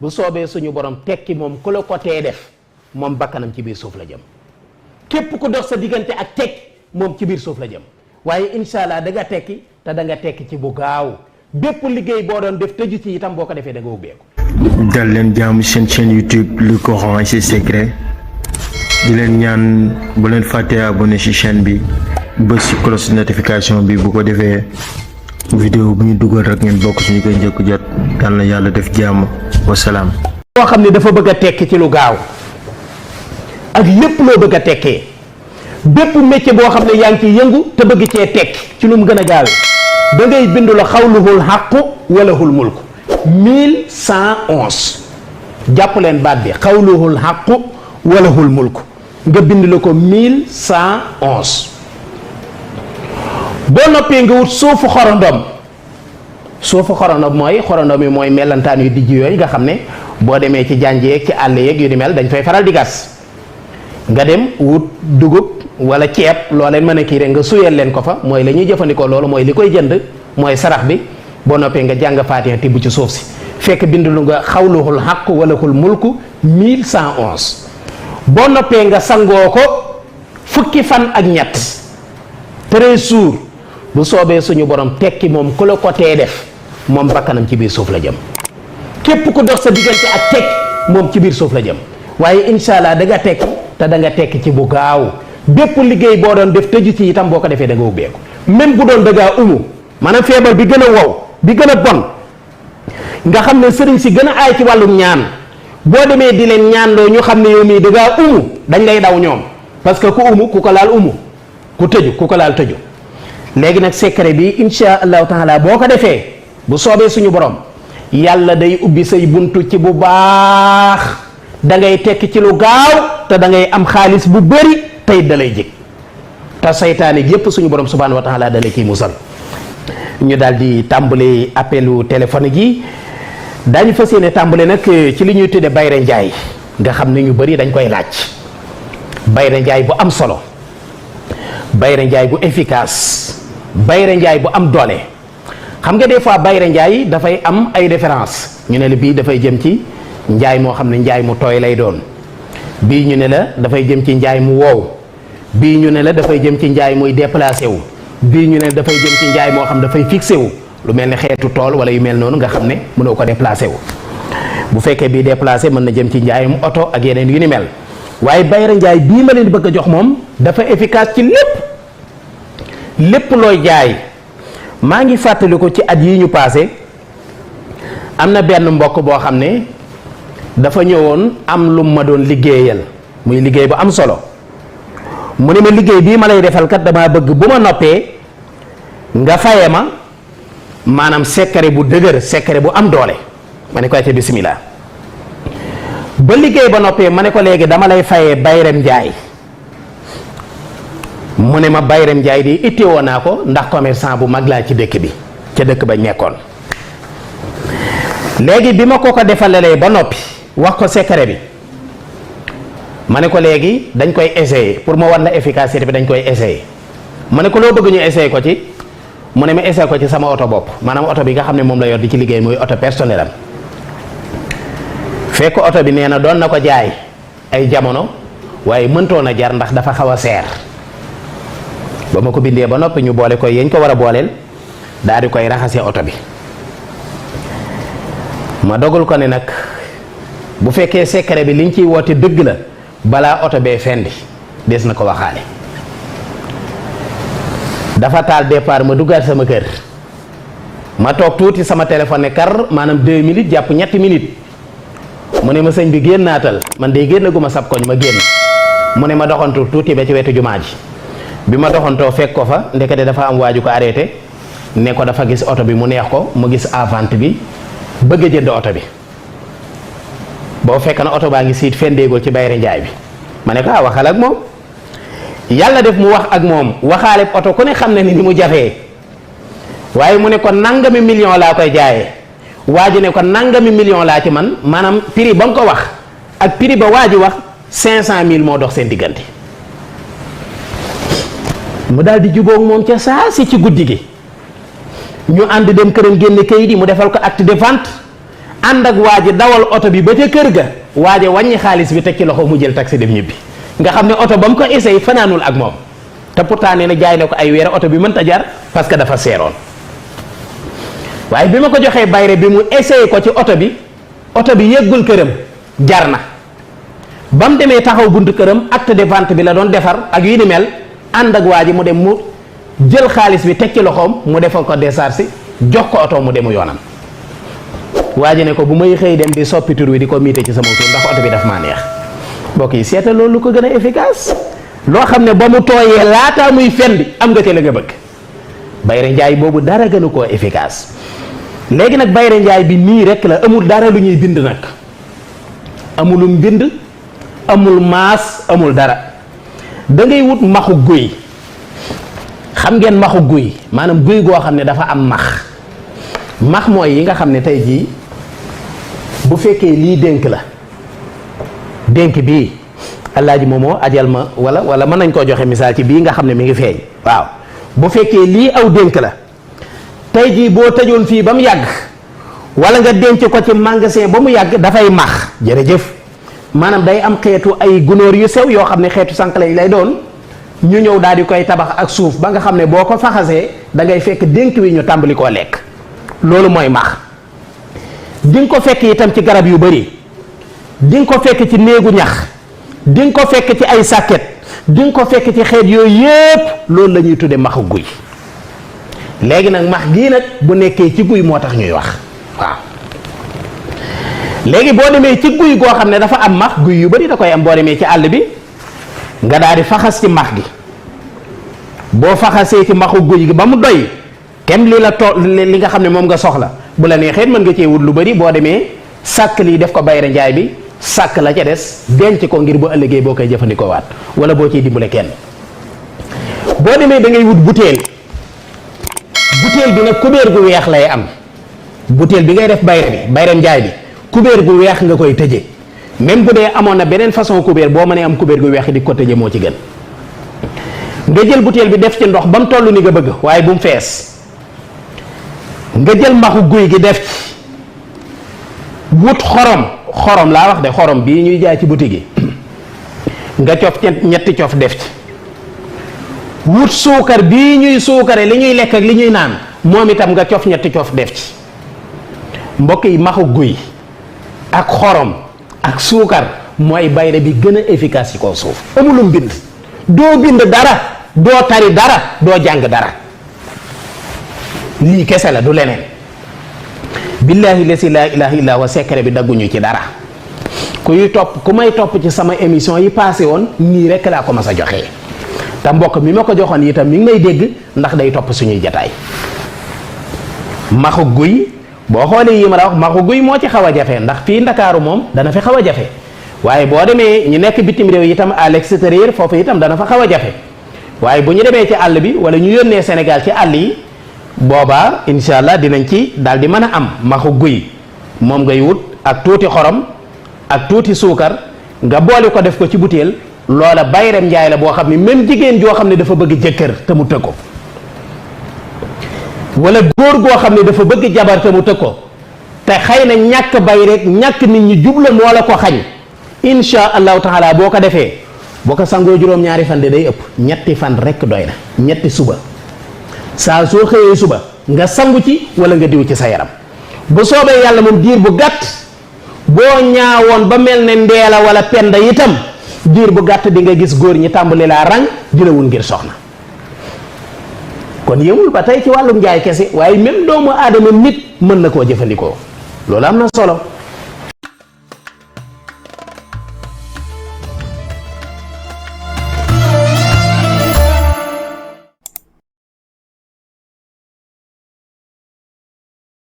bu soobee suñu borom tekki moom ku la ko tee def moom bakkanam ci biir suuf la jëm. képp ku dox sa diggante ak tekki moom ci biir suuf la jëm waaye incha allah da nga tekki te da nga tekki ci bu gaaw bépp liggéey boo doon def tëju ci itam boo ko defee da nga ubbeeku. dal leen jaamu seen chaîne YouTube le Coran et ses secrets di leen ñaan bu leen fàttee abonné ci chaîne bi bës ci cloche notification bi bu ko defee vidéo bu ñu dugal rek ngeen bokk suñu koy njëkk jot yal na yàlla def jàmm wasalaam. boo xam ne dafa bëgg a tekki ci lu gaaw ak lépp loo bëgg a tekkee bépp métier boo xam ne yaa ngi ci yëngu te bëgg cee tekki ci lu mu gën a gaawee da ngay bindu la xawluhul xaqu walahul mulku 1111 jàpp leen baat bi xawluhul xaqu walahul mulku nga bind la ko 1111 boo noppee nga wut suufu xorondom. suufu xorondom mooy melantaan yu dijj yooyu nga xam ne boo demee ci jànj yeeg ci àll yeeg yu ni mel dañ fay faral di gas nga dem wut dugub wala ceeb loo leen mën a kii rek nga suyal leen ko fa mooy la ñuy jëfandikoo loolu mooy li koy jënd mooy sarax bi boo noppee nga jàng Faatiha tibb ci suuf si fekk bindu nga xawluhul xaqu walahul mulku 1111 boo noppee nga sangoo ko fukki fan ak ñett 13 jours bu soobee suñu borom tekki moom ku la ko tee def moom bakkanam ci biir suuf la jëm képp ku dox sa diggante ak tekki moom ci biir suuf la jëm waaye incha allah da nga tekki te da nga tekki ci bu gaaw bépp liggéey boo doon def tëju ci itam boo ko defee da nga ubbeeku même bu doon da ngaa umu maanaam feebar bi gën a wow bi gën a bon nga xam ne sëriñ si gën a aay ci wàllum ñaan boo demee di leen ñaan loo ñu xam ne yow mii da ngaa umu dañ lay daw ñoom parce que ku umu ku ko laal umu ku tëju ku ko laal tëju. léegi nag secret bi insha allahu taala boo ko defee bu soobee suñu borom yàlla day ubbi say buntu ci bu baax da ngay tekki ci lu gaaw te da ngay am xaalis bu bëri tey da lay jig te saytaane yépp suñu borom subhanahu wa taala da lay ciy musal. ñu daal di tàmbali appelu téléphonique yi daañu fas yéene tàmbali nag ci li ñuy tudde Bayre Njaay nga xam ne ñu bëri dañ koy laaj Bayre Njaay bu am solo Bayre Njaay bu efficace Bayre Njaay bu am doole. xam nga des fois Bayre Njaay dafay am ay référence ñu ne la bii dafay jëm ci njaay moo xam ne njaay mu tooy lay doon bii ñu ne la dafay jëm ci njaay mu wow bii ñu ne la dafay jëm ci njaay muy déplacé wu bii ñu ne dafay jëm ci njaay moo xam dafay fixé wu lu mel ne xeetu tool wala yu mel noonu nga xam ne mënoo ko déplacé wu bu fekkee bii déplacé mën na jëm ci njaayum oto ak yeneen yu ni mel waaye Bayre Njaay bii ma leen bëgg a jox moom dafa efficace ci lépp looy jaay. maa ngi fàttaliku ci at yi ñu paase am na benn mbokk boo xam ne dafa ñëwoon am lu ma doon liggéeyal muy liggéey bu am solo mu ne ma liggéey bii ma lay defal kat damaa bëgg bu ma noppee nga faye ma maanaam secret bu dëgër secret bu am doole ma ne ko ayca bismillah ba liggéey ba noppee ma ne ko léegi dama lay fayee Bayrem Njaay mu ne ma Bayrem Njaay di itteewoo naa ko ndax commerçant bu mag laa ci dëkk bi ca dëkk ba nekkoon léegi bi ma ko defalalee ba noppi wax ko secret bi ma ne ko léegi dañ koy essayer pour ma war la efficacité bi dañ koy essayer ma ne ko loo bëgg ñu essayer ko ci mu ne ma essayer ko ci sama oto bopp maanaam oto bi nga xam ne moom la yor di ci liggéey muy oto personnel am fekk oto bi nee na doon na ko jaay ay jamono waaye mëntoon a jar ndax dafa xaw a seer ba ma ko bindee ba noppi ñu boole koy yañ ko war a booleel daal di koy raxasee oto bi ma dogal ko ne nag bu fekkee secret bi liñ ciy woote dëgg la balaa oto bee fendi des na ko waxaale dafa taal départ ma duggaat sama kër ma toog tuuti sama téléphone ne kar maanaam 2 minutes jàpp ñetti minutes mu ne ma sëñ bi génnaatal man de génn gu ma sab koñ ma génn mu ne ma doxantu tuuti ba ci wetu jumaa ji bi ma doxantoo fekk ko fa ndekete dafa am waaju ko arrêté ne ko dafa gis oto bi mu neex ko mu gis avant bi bëgg a jënd oto bi boo fekk na oto baa ngi siit fendeegul ci Bayre Njaay bi ma ne ko waxal ak moom yàlla def mu wax ak moom waxaale oto ku ne xam ne ni mu jafee waaye mu ne ko nangami million laa koy jaayee waa ji ne ko nangami million laa ci man maanaam prix ba nga ko wax ak prix ba waa ji wax 500 000 moo dox seen diggante mu daal di jubóog moom ca saa si ci guddi gi ñu ànd dem këram génne kayit yi mu defal ko acte de vente ànd ak waa ji dawal oto bi ba ca kër ga waa ji wàññi xaalis bi teg ci loxo mu jël taxi dem ñibbi nga xam ne oto ba mu ko essayé fanaanul ak moom te pourtant nee na jaay na ko ay weer oto bi mënta jar parce que dafa seeroon waaye bi ma ko joxee bayre bi mu essayé ko ci oto bi yëggul këram jar na ba mu demee taxaw buntu këram acte de vente bi la doon defar ak yu ni mel ànd ak waa ji mu dem mu jël xaalis bi teg ci loxoom mu defal ko décharge jox ko oto mu demu yoonam waa ji ne ko bu may xëy dem di soppi tur wi di ko miite ci sama tur ndax oto bi daf maa neex mbokk yi seeta loolu lu ko gën a efficace loo xam ne ba mu tooyee laataa muy fendi am nga te la nga bëgg bayre njaay boobu dara gënu koo efficace léegi nag bayre njaay bi nii rek la amul dara lu ñuy bind nag amulum bind amul maas amul dara da ngay wut maxu guy xam ngeen maxu guy maanaam guy goo xam ne dafa am max mooy yi nga xam ne tey jii bu fekkee lii dénk la dénk bii alaaji moomoo ajal ma wala mën nañ koo joxe misaal ci bii nga xam ne mi ngi feeñ waaw bu fekkee lii aw dénk la tey jii boo tëjoon fii ba mu yàgg wala nga denc ko ci magasin ba mu yàgg dafay max jërëjëf maanaam day am xeetu ay gunóor yu sew yoo xam ne xeetu sànq lañ lay doon ñu ñëw daal di koy tabax ak suuf ba nga xam ne boo ko faxasee da ngay fekk dénk wi ñu tàmbali koo lekk loolu mooy max di nga ko fekk itam ci garab yu bari di nga ko fekk ci néegu ñax di nga ko fekk ci ay sàkket di nga ko fekk ci xeet yooyu yépp loolu la ñuy tudde maxu guy léegi nag max gii nag bu nekkee ci guy moo tax ñuy wax waaw léegi boo demee ci guy goo xam ne dafa am max guy yu bari da koy am boo demee ci àll bi nga daal di faxas ci max gi boo faxasee ci maxu guy gi ba mu doy kem li la li nga xam ne moom nga soxla bu la neexee mën nga cee wut lu bari boo demee sàkk lii def ko bayre njaay bi sàkk la ca des denc ko ngir bu ëllëgee boo koy jëfandikoo waat wala boo ciy dimbale kenn boo demee da ngay wut butéel bi nag kubéer gu weex lay am butéel bi ngay def bayre njaay bi kubéer gu weex nga koy tëje même bu dee amoon na beneen façon kubéer boo mënee am kubéer gu weex di ko tëje moo ci gën nga jël butéel bi def ci ndox ba mu toll ni nga bëgg waaye bu mu fees nga jël maxu guy gi def ci wut xorom laa wax de xorom bii ñuy jaay ci boutique yi nga cof ñetti cof def ci wut suukar bii ñuy suukare li ñuy lekk ak li ñuy naan moom itam nga cof ñetti cof def ci mbokk yi maxu guy ak xorom ak suukar mooy bayre bi gën a efficace ci kaw suuf amulum bind doo bind dara doo tari dara doo jàng dara lii kese la du leneen billahi lasi laa ilaha illa wa secret bi dagguñu ci dara ku may topp ci sama émission yi passé woon nii rek laa ko mas a joxee te mbokk mi ma ko joxoon itam mi ngi may dégg ndax day topp suñuy jataay maxu guy boo xoolee yi ma la wax maxu guy moo ci xaw a jafe ndax fii ndakaaru moom dana fi xaw a jafe waaye boo demee ñu nekk bitim réew itam à l'extérieur foofu itam dana fa xaw a jafe waaye bu ñu demee ci àll bi wala ñu yónnee Sénégal ci àll yi boobaa incha allah dinañ ci daal di mën a am maxu guy moom ngay wut ak tuuti xorom ak tuuti suukar nga boole ko def ko ci butéel loola bayrem njaay la boo xam ne même jigéen joo xam ne dafa bëgg jëkkër te mu tëg ko wala góor goo xam ne dafa bëgg jabar te mu tëg ko te xëy na ñàkk bay rek ñàkk nit ñi jubla moo la ko xañ incha allahu taala boo ko defee boo ko sangoo juróom-ñaari fan de day ëpp ñetti fan rek doy na ñetti suba saa soo xëyee suba nga sangu ci wala nga diw ci sa yaram bu soobee yàlla moom diir bu gàtt boo ñaawoon ba mel ne ndeela wala penda itam diir bu gàtt di nga gis góor ñi tàmbali laa rang jëlawul ngir soxna kon yëmul ba tey ci wàllum njaay kese waaye même doomu aadama nit mën na koo jëfandikoo loolu am na solo